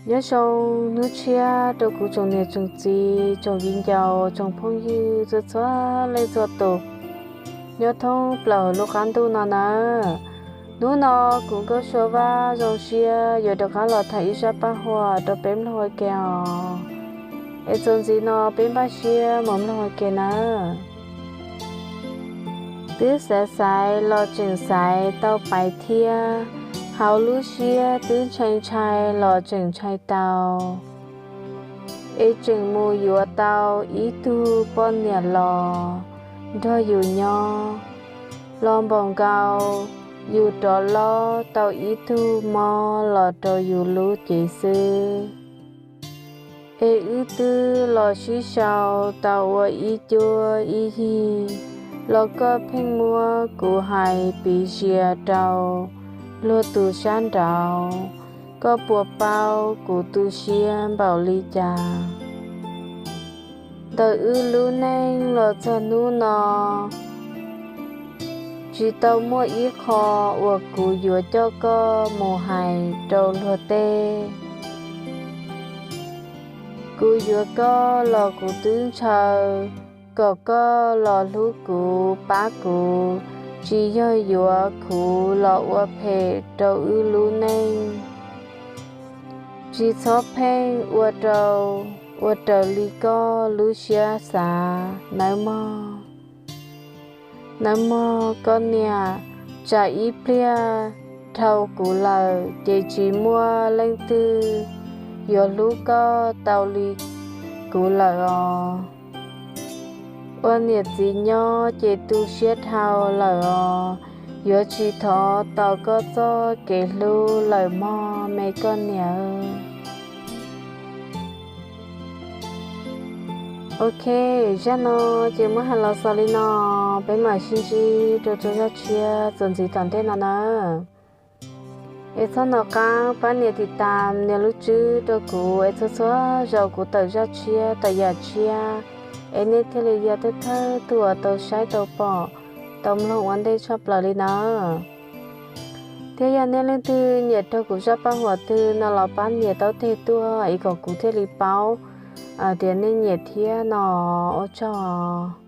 Nyob zoo hnub tshiab rau kuv tsoom niam tsoom txiv, tsoom viv ncaus, tsoom phooj ywg txhua txhua leej txhua tus nyob thoob plaws lub qab ntuj no nawb. Hnub no kuv Nkauj Sua Vaj zoo siab yuav rov qab los tham ib zaj paj huam rau peb mloog ua ke os. Es txuas ntxiv no peb npaj siab mus mloog ua ke nawb. Twb xaiv xaiv los tseem xaiv tau pais thiab, hauv lub siab twb ntshai ntshai los tseem ntshai tau, es tseem mus yuav tau ib tug poj niam los nrog yus nyob, los npaum nkaus yus rov lob tau ib tug mob los rau yus lub cev xwb. Es wb twb los sib sau tau ua ib cuab ib yig, los koj pheej muab kuv hais piv sia rau luag tus sab nraud, koj puas paub kuv tu siab npaum li cas? Ntawm wb lub neej los txog hnub no, tsis tau muaj ib qho uas kuv yuav coj koj mus hais rau luag teb. Kuv yuav koj los kuv twb ntshaw, kom koj los hlub kuv pab kuv, tsis yog yuav khuv los ua phem rau wb lub neej. Tsis txhob pheej ua rau, ua raws li koj lub siab xav nawb mog. Nawb mog koj niam, tsam ib pliag dhau kuv lawm ces tsis muaj leej twg yuav hlub koj tau li kuv lawm os. Ua niam txiv nyob ces tu siab dhau lawm os, yuav tsis thov tau koj txoj kev hlub lawm mog me koj niam. Ok, zaj no ces muab hais los xaus li no, peb mam sib ntsib rau rau zaj tshiab txuas ntxiv tom ntej no nawb. Es txhob nco qab pab nias tiv tas nias lub tswb rau kuv es txhua txhua zaus kuv tawm zaj tshiab tawm yam tshiab es nej thiaj li yog thawj thawj tug uas tau saib tau pom tau mloog ua ntej tshaj plaws li nawb. Thiab yog nej leej twg nyiam raug kuv zaj paj huam twg no los pab nias taub teg tuaj es kom kuv thiaj li paub tias nej nyiam thiab no. Ua tsaug.